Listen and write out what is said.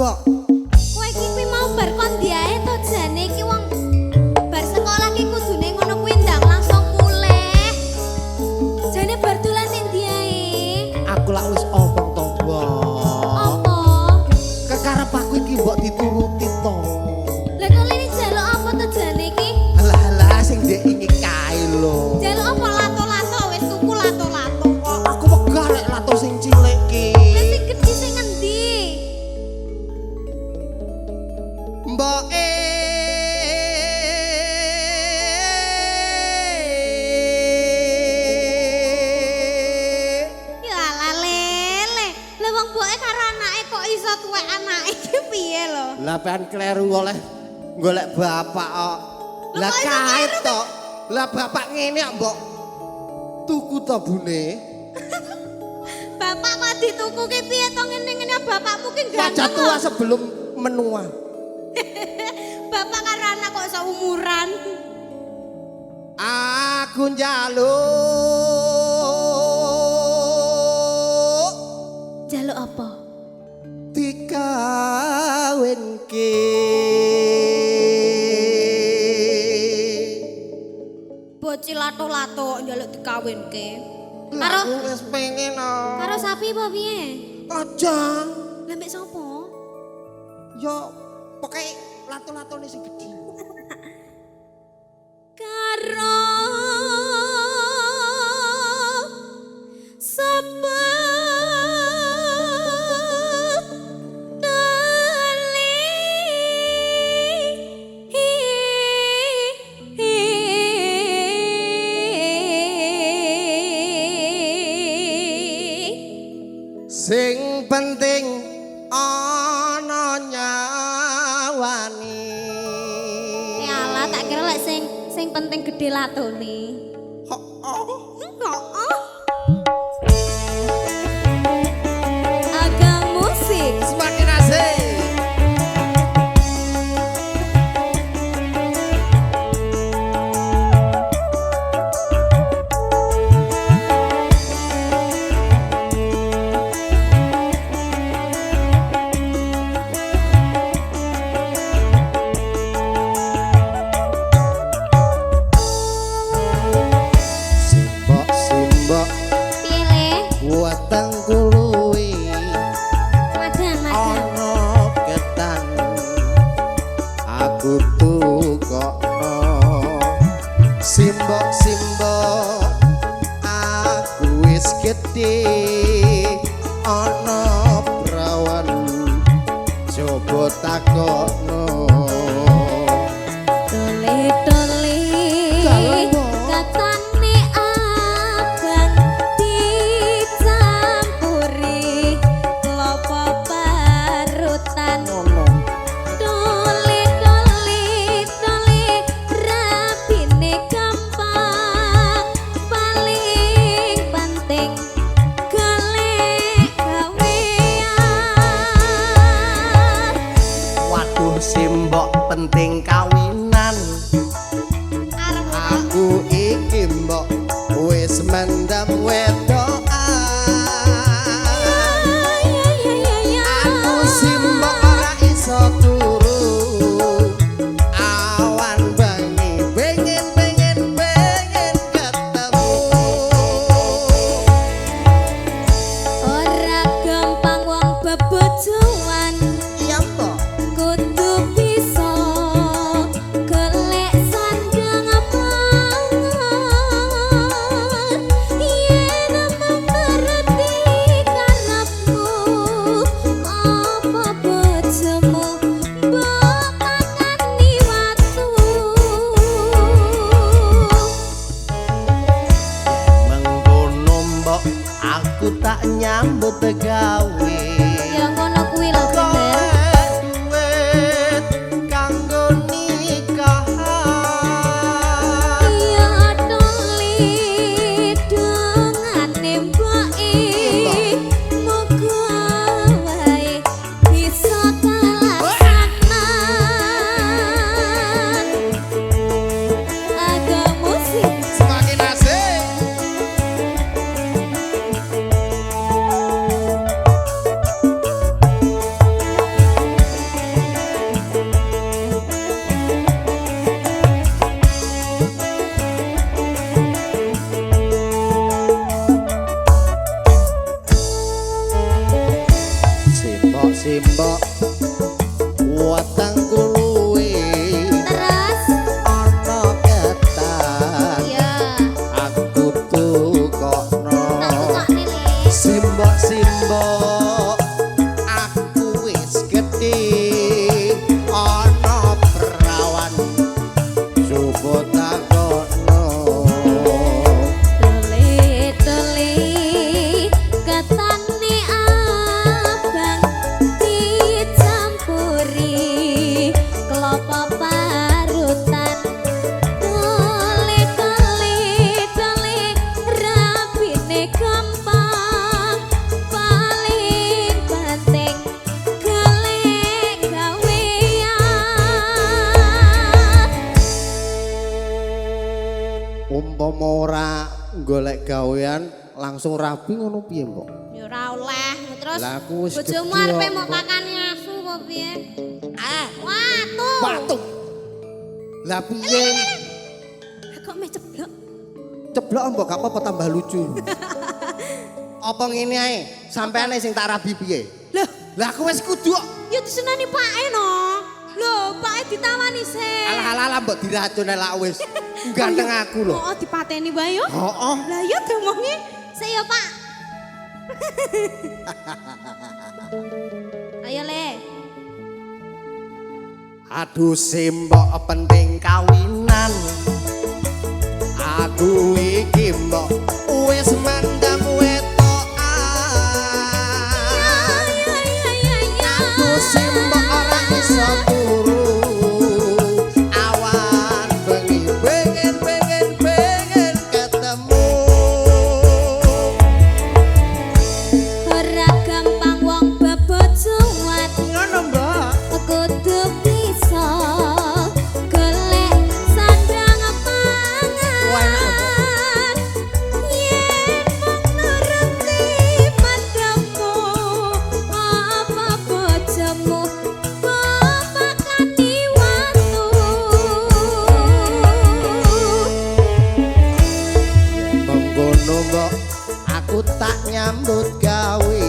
Mbok. Kowe iki kuwi mau bar kon diae to jane iki wong bar sekolah ki kudune ngono kuwi ndang langsung mulih. Jane bar dolan ning diae. Aku lak wis omong to, Mbok. Apa? Kekarep aku iki mbok dituruti to. Lah kok lene njaluk apa to jane iki? Halah halah sing ndek iki kae lho. Njaluk apa lato-lato wis tuku lato-lato kok. Aku wegah rek lato sing cilik ki. Lah sing gedhi sing ngendi? Mbok Ya ala lele. Lah wong mboke karo anake kok iso tuwek anake iki piye lho? Lah pengen kleru oleh golek bapak kok. Lah kok iso kae kleru? To. Lah bapak ngene kok mbok tuku to bune. Bapak kok dituku ki piye to ngene-ngene bapakmu ki Wajah ganteng. tua kok. sebelum menua. Bapak karo anak kok iso umuran. Aku njaluk Jaluk apa? dikawinke. Bocil lato-lato njaluk dikawinke. Lah, Karo aku wis pengen oh. karo sapi apa piye? Aja. Lah mbek sapa? Yo pokoke lato-latone sing gedhi. Karo sapa tali Sing penting ana nyawane. Ya Allah, tak kira lek sing sing penting gedhe latone. Heeh. Heeh. Agak musik. Semakin asik. Simbok simbok Piye le? weteng kuluwi Madang, madang. ana ketan aku tukokno. Simbok simbok aku wis gedhe ana prawan coba takokno. Tole-tole Dalem, Mbok. katane abang dicampuri klopo parutan. Ngono. Tole-tole tole rabine gampang paling penting golek gawean. Waduh simbok penting kawinan. Arep Aku iki mbok wis mendem wedokan. Aku simbok ora iso turu awan bengi pengen pengen pengen ketemu. Ora gampang wong bebojoan Iya mbok. kudu bisa golek sandang pangan yen mung ngerti karepmu apa bojomu mbok pakani watu. Mengkono mbok aku tak nyambut gawe. Ya ngono kuwi lho bener. Golek duit kanggo nikahan. Ya toli dongane mboke muga wae bisa kalaksanan. Agak musik. Semakin asik. Simbok, aku wis gedhe ana perawan coba takono. Tele-tele ketane abang dicampuri klopo parutan. Tele-tele tele rabine gampang, paling penting golek gawean. Umpama ora golek gawean langsung rabi ngono piye, Mbok? Ya ora oleh, terus Lah, aku wis bojomu gedhe arepe kok, mau Mbok. pakani asu apa piye? Ah, Watu. watu. Lah piye? Kok meh ceblok? Ceblok, Mbok, gak apa-apa, tambah lucu. Apa ngene ae, sampeane sing tak rabi piye? Loh, Lah aku wis kudu kok. Ya disenani pake no. Loh, pake ditawani sik. Alah alah alah, mbok diracun elak wis. Ganteng aku lho. Oh, dipateni wae yo. Heeh. Lah iya diomongi. Sik yo, Pak. Ayo, Le. Aduh simbok, penting kawinan. Aku iki, mbok, wis mendem wetokan. Ya ya ya ya. Aduh simbok, ora iso turu. Awan bengi pengen pengen pengen ketemu. Ora gampang wong bebojoan. Ngono, Mbok. Kudu bisa golek sandang pangan. Yen mung nuruti madhamu, apa bojomu pakani watu. Mengkono, Mbok, aku tak nyambut gawe.